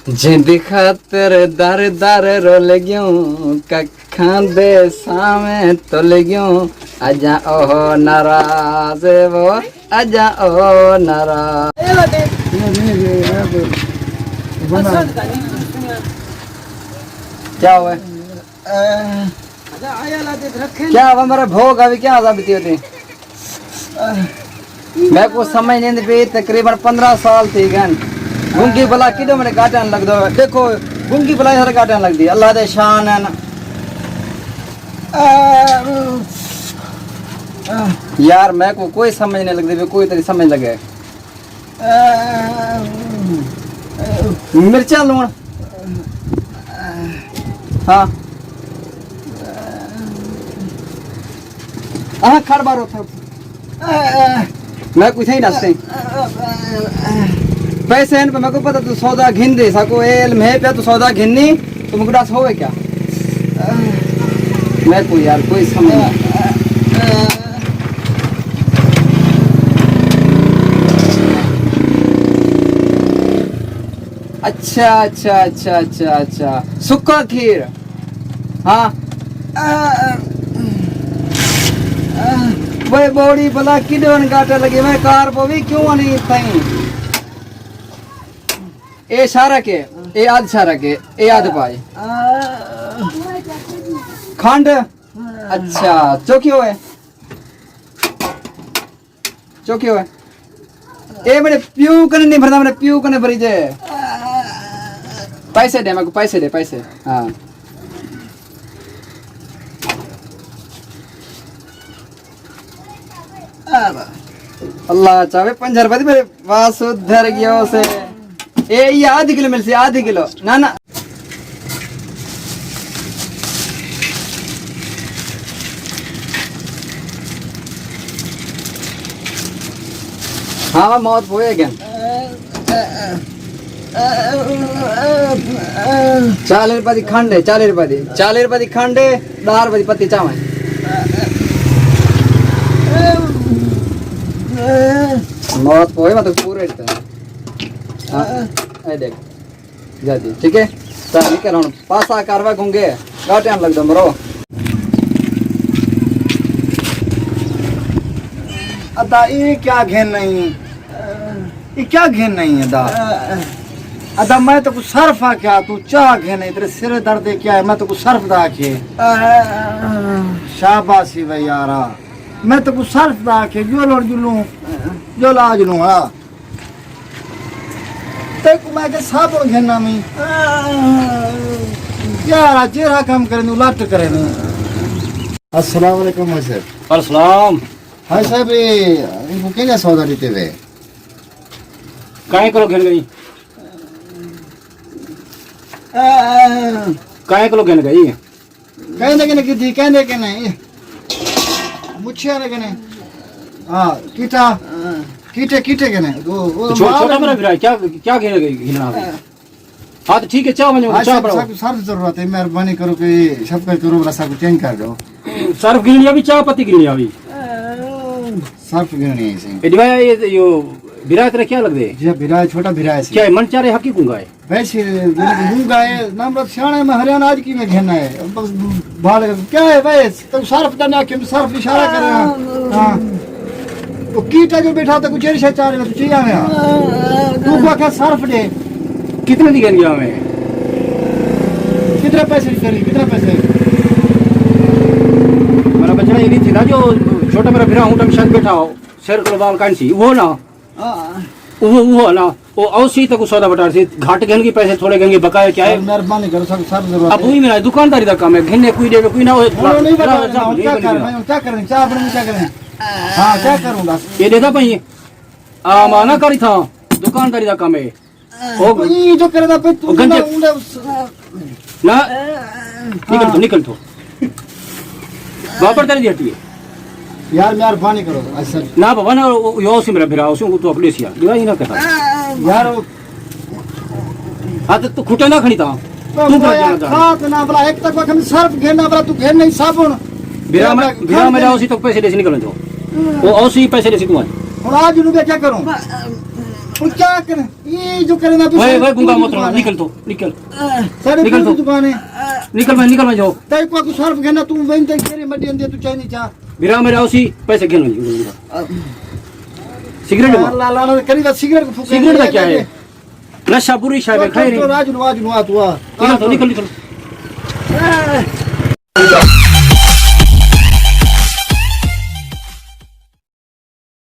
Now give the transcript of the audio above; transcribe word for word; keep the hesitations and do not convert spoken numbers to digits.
جیندی خاطر در در رول ڳیوں، ککھاں دے سامیں تل ڳیوں، اڄاں او ناراض وہ، اڄاں او ناراض۔ کیا ہوئے؟ کیا ہوا میرا بھوگ ابھی کیا عذاب بیتی ہوتی؟ میکوں سمجھ نی آندی پئی، تقریباً پندرہ سال تھی ڳئن۔ گنگی بلا کیݙو میݙے گاٹن لڳدو ہے۔ ݙیکھو، گنگی بلا سارے گاٹن لڳدی ہے، اللہ دے شان ہن۔ یار، میکوں کوئی سمجھ نی لڳدی پئی، کوئی تیݙی سمجھ لڳے۔ مرچاں لوݨ۔ ہاں۔ آہاں، کھڑ ٻاہر اتھاں۔ میں کچھ نہیں ݙسدیں۔ پیسے ہن، پر میکوں پتہ توں سودا گھندیں، ساکوں اے علم ہے پیا توں سودا گھنیں، توں میکوں ݙس ہووے کیا؟ میکوں یار کوئی سمجھ نہ۔ اچھا، اچھا، اچھا، اچھا، اچھا۔ سکا کھیر۔ ہاں۔ وے ٻوڑی بلا کݙوں گاٹے لڳے، وے کار پوی کیوں نہیں تھیں؟ اے شارک ہے، اے ادھ شارک ہے، اے ادھ پائے۔ کھنڈ۔ اچھا، چوکی ہوئے؟ چوکی ہوئے؟ اے میݙے پیو کنے نہیں بھردا، میݙے پیو کنے بھری جے۔ پیسے ݙے، میکوں پیسے ݙے، پیسے۔ ہاں۔ اللہ چاہے پنج روپے دی میݙے واس ادھر ڳیا ہوسے۔ اے، اے آدھی کلو ملسی، آدھی کلو۔ نہ، نہ۔ ہاں، موت ہوئے گن۔ چالیہہ روپے دی کھنڈ ہے، چالیہہ روپے دی۔ چالیہہ روپے دی کھنڈ ہے، ݙاہ روپے دی پتی چاویں۔ موت ہوئے، مطلب، پورے ݙتا۔ ہاں، اے ݙیکھ۔ جا جی، ٹھیک ہے؟ تاں نکل ہݨ پاسا کر، وے گنگے، گاٹیاں لڳدا مرو۔ ادا اے کیا گھن آئی؟ اے کیا گھن آئی ادا؟ ادا میں تیکوں صرف آکھیا، توں چاہ گھن آئی، تیݙے سر درد ہے کیا ہے؟ میں تیکوں صرف دا آکھیے۔ شاباش وے یارا، میں تیکوں صرف دا آکھیے، جو لوڑ جلوں، جو لاج لوں، ہاں۔ تیکوں میں کہ صابݨ گھن آویں۔ یار، آ جیڑھا کم کریں، او لٹ کریں۔ السلام علیکم بھائی صاحب۔ السلام۔ بھائی صاحب، اے، ان کو کیا سودا ݙتے وے؟ کائیں کولو گھن ڳئی؟ کائیں کولو گھن ڳئی؟ کہندے کہ نہیں کیتی، کہندے کہ نہیں۔ مچھیاں نے کہ نہیں۔ ہاں، کیتا۔ کیتے، کیتے کہ نہیں۔ او، او چھو-، مال چھوٹا ہے۔ میرا بھرا، کیا، کیا گھن گئی، گھننا ہے؟ ہاں، تو ٹھیک ہے، چاہ ونجو، ہاں، چاہ سب، بناؤ۔ سب، سب ضرورت ہے، مہربانی کرو کہ شفقت کرو، بلا سب کو چینج کر دو۔ صرف گھننی آوی، چاہ پتی گھننی آوی؟ صرف گھننی ہے سی۔ اے ݙیوایا، اے، یو، بھرا تیرا کیا لڳدے؟ جی، بھرا ہے، چھوٹا بھرا ہے سی۔ کیا ہے، من چارے حقی گنگا ہے؟ ویسے، میرے گھوم گئے، نمبر سیاݨے میں ہریانہ آج کی میں گھن آئے۔ بس بھال کر، کیا ہے بھائی؟ تو صرف کرنے آ کے صرف اشارہ کر رہا۔ ہاں۔ وہ کیٹا جو بیٹھا تھا، کچھ ایسا چاہ رہے تو چاہیے ہمیں۔ تو کو کیا صرف دے؟ کتنے دی گھن گیا ہمیں؟ کتنے پیسے دی کری؟ کتنے پیسے؟ میرا بچڑا یہ نہیں تھی نا جو چھوٹا میرا بھرا ہوں، تم شاید بیٹھا ہو، سر کو بال کائن سی، وہ نا۔ ہاں۔ اوہو، اوہو نا، او اوسی تاں کوں سودا وٹار سی، گھٹ گھن گی پیسے، تھوڑے گھن گی بقایا کیا ہے؟ سر، مہربانی کرو، سر، سر ضرورت ہے۔ ابو ہی میرا دکانداری دا کم ہے، گھنے کوئی ݙیوے کوئی نہ ہوئے۔ ہݨ نہیں پتا، ہݨ کیا کریں، کیا کریں، چاہ بݨے کیا کریں؟ ہاں، کیا کروں بس؟ یہ ݙیکھدا پئی، آ، ماں نہ کری تھا، دکانداری دا کم ہے۔ او، او، ای جو کرے دا پئی، او تو گنجے۔ نہ، نہ، نکل تو، نکل تو۔ واپر تیری دی ہٹی ہے۔ یار، مہربانی کرو، اچھا۔ نہ بابا، نہ، او، او، یو سی میرا بھرا، اسی کو تو اپنے سیا۔ دیوائی نہ کرتا۔ یار، او ہاں، تے تو کھٹے نہ کھڑی تاں۔ تو کیا جانا؟ کھا تے نہ بلا، ایک تک وقت صرف گھن نہ بلا، تو گھن نہیں صابن۔ بھرا میں، بھرا میں جاؤ سی تو پیسے دے سی نکل جو۔ او، او سی پیسے دے سی تو آئے۔ ہݨ آج نوں کیا کروں؟ ہݨ کیا کریں؟ اے جو کریندا پیا، وے، وے، گنگا موتر، نکل تو، نکل۔ ساݙے نکل پیو دی تو۔ دکان ہے۔ نکل میں، نکل میں جو۔ تاں کو کو صرف گھنا، توں وین تے کیرے مڈی اندے، توں چاہندی چا۔ بھرا میرا اسی پیسے گھن ونڄ۔ سگریٹ مار۔ اللہ، اللہ، اللہ، کری دا سگریٹ کو پھوکے سگریٹ دا کیا ہے؟ نشہ بری شے ہے، کھائی رہی۔ راج نواز نواز تو آ۔ نکل تو، نکل، نکل۔